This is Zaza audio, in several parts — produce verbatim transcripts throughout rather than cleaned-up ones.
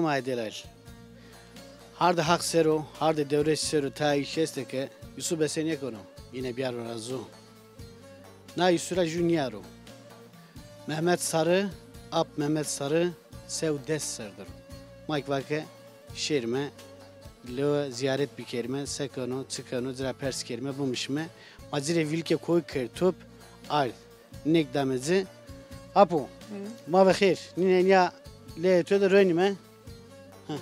Ay delal. Hardê Haq ser o, hardê Dewrêş ser o, tayê îş estê ke Yusuf bese nêkeno, yine biyaro ra zu. Na Yusuf ra jû nîyaro. Mehmet Sarı, ap Mehmet Sarı, sew des serdir. Ma kî va ke şêrîme, lewe zîyaret bikerîme, se keno, çi keno, ci ra pers kerîme, bimişîme. Ma ci rê vîlike koyî kerd, top ard. Nêk dame ci. Apo, ma ve xêr. Nîne nîya leyê to de ronîme. Heh.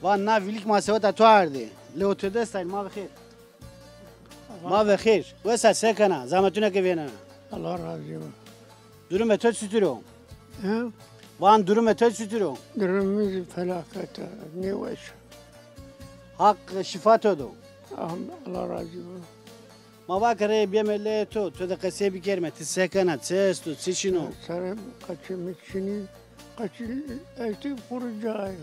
Va na vîlik ma seweta to ardê. Lewo to dest ay, ma ve xêr. Ma ve xêr. Wes a, se kena? Zametune ke vênena. Allah razı olsun. Durumê to çitur o? He? Van durumê to çitur o? Durumumuz felaket, nêweş. Haq şifa to do. Am-, Allah razı olsun. Ma va ke rê bîyeme leyê to, to de qesey bikerîme, ti se kena, çi esto, çi çin o? Serê qeçê mi çinî, qeçî estî quru cayê.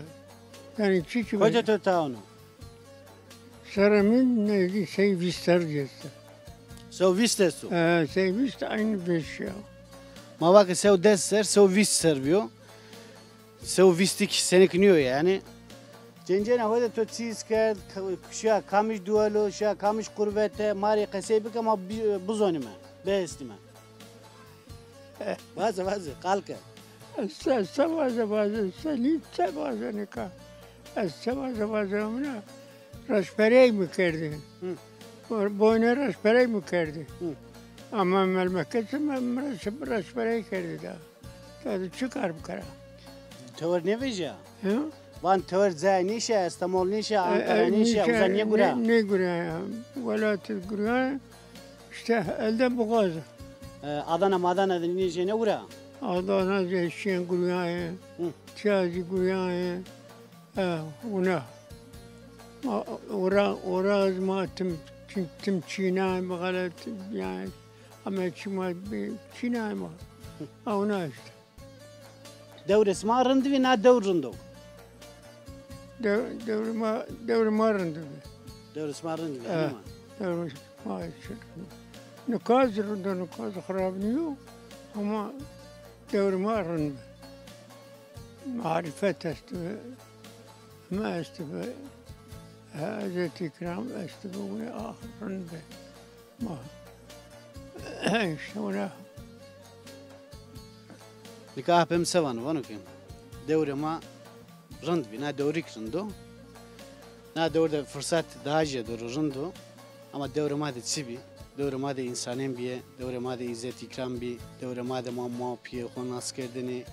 Yanî çi çi. Kotê to tawn o? Serê mi nezdî sey vîst serrî esto. Sew vîst esto? E, sey vîst aynî vêş ya. Ma va ke sew des ser, sew vîst ser bîyo. Sew vîstik senik nîyo yanî. Cencena ho de to çî hîs kerd, k-, şiya kamij duwelo, şiya kamij qurvete, ma rê qesey bike, ma bi-, bizonîme, bihesnîme. Vaze, vaze, qal ke. Ez se, se vaze, vaze, se nî, se vaze nika. Ez se vaze, vaze amina. Reşperey mi kerdî. Hı. Bo-, boyne reşperey mi kerdî. Hı. Ama memleketî mi, mi reş-, reşperey kerdî da. Ti çi kar bikera? Tewr nêvejîya? Hı? Van tewr cayê nêşa, Estemol nêşa, e, Ankara e, nêşa, nêşa, uza nêgura? Nê-, nêgura ya. Welatî gura ya. İşte elde boğaz. E, Adana madana de nêşa nêgura? Adana de şîyen gura ya. Hı. Tîya zî gura ya. E, wina. Ma, ora, ora ez ma tim, tim, tim çînay, ma xelet, yanî, ama çî ma bi-, çînay ma. A, wina işte. Dewrê sima rind bî, na dewr rind o? Dew-, dewrê ma, dewrê ma rind bî. Dewrê sima rind bî, e, hema. Dewrê ma çi-, nika zî rind o, nika zî xirab nîyo, ama dewrê ma rind bî. Marîfet estbi, heme estbi, ezet îkram estbi, wê ax rind bi. Ma îşte wina. Nika apê mi se vano, vano ke dewrê ma rind bî, na dewrî kî rind o. Na dewr de firsat daha zêde ro rind o. Ama dewrê ma de çi bî? Dewrê ma de însanên bîye, dewrê ma de îzzet îkram bî, dewrê ma de ma, ma pîyê xo nas kerdêne,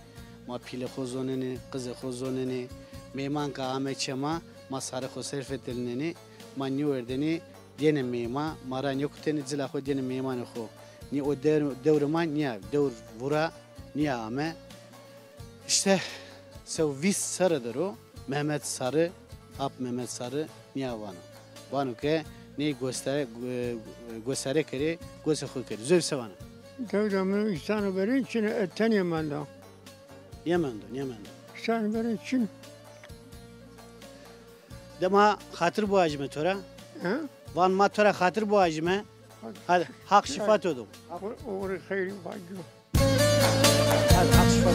ma pîlê xo zonêne, qizê xo zonêne. Meyman ke ame çê ma, ma sarê xo ser fetelînêne, ma nêwerdêne, dêne meyma, ma ra nêkutêne, cila xo dêne meymanê xo. Nî o dewr-, dewrê ma nîya, dewr vura nîya ame. Îşte sew vîst serre der o Mehmet Sarı, ap Mehmet Sarı nîya vano. Vano ke ney gostarê, go-, gostarê kerê, gosê xo kerê. Zor se vano? Dewda mi însano verên çin, e, tenê mendo. Nêmendo, nêmendo. Însano verên çin. De ma xatir biwajîme to ra. He? Van ma to ra xatir biwajîme. Hadi, Haq şîfa to do. Oxir xeyrî vacîyo. Hadi, Haq şîfa